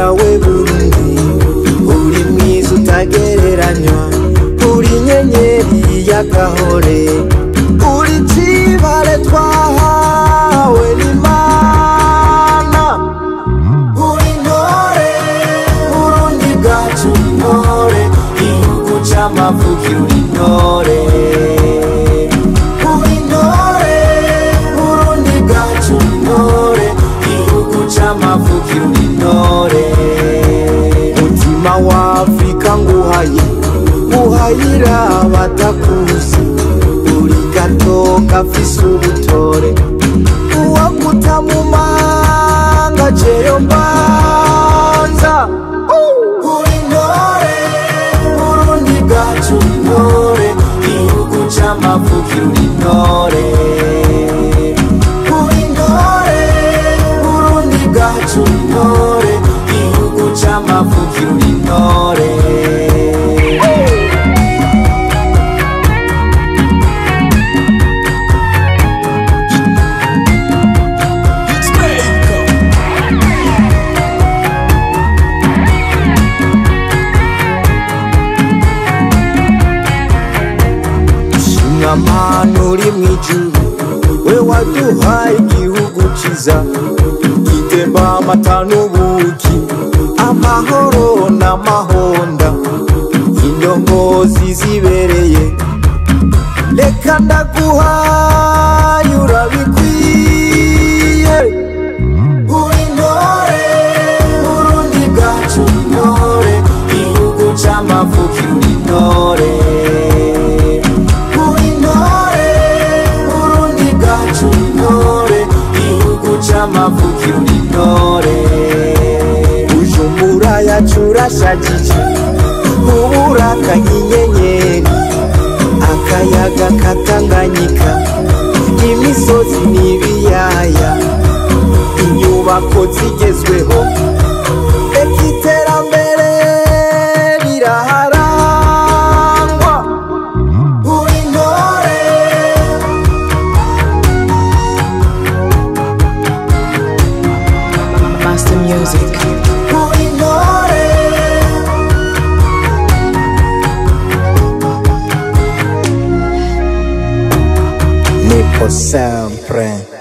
Bwiza we Burundi, uri mwiza utagereranywa, uri inyenyeri y'agahore, uri cibare twahawe n'Imana, uri intore Burundi bwacu, intore igihugu c'amavukiro, uri intore, uri intore Burundi bwacu, intore igihugu c'amavukiro, uri intore. Mutima wa Afrika nguhaye, nguhayira abatakuzi, uri gato gafise ubutore, uwaguta mu manga jeyo mbanza. Uri intore Burundi bwacu, intore igihugu c'amavukiro, uri intore, uri intore Burundi bwacu, intore igihugu c'amavukiro, uri intore. Amana uri mw'ijuru, we waduhaye igihugu ciza gitemba amata n'ubuki, amahoro n'amahonda, indongozi zibereye. Reka ndaguhaye urabikwiye, uri intore Burundi bwacu, intore igihugu c'amavukiro, uri intore, c'amavukiro, uri intore. Bujumbura yacu urashajije, uburaka nk'inyenyeri, akayaga katanganyika, imisozi n'ibiyaya, inyubako zigezweho, eka iterambere riraharangwa, uri intore. Master Music. Uri intore. Nipo sempre.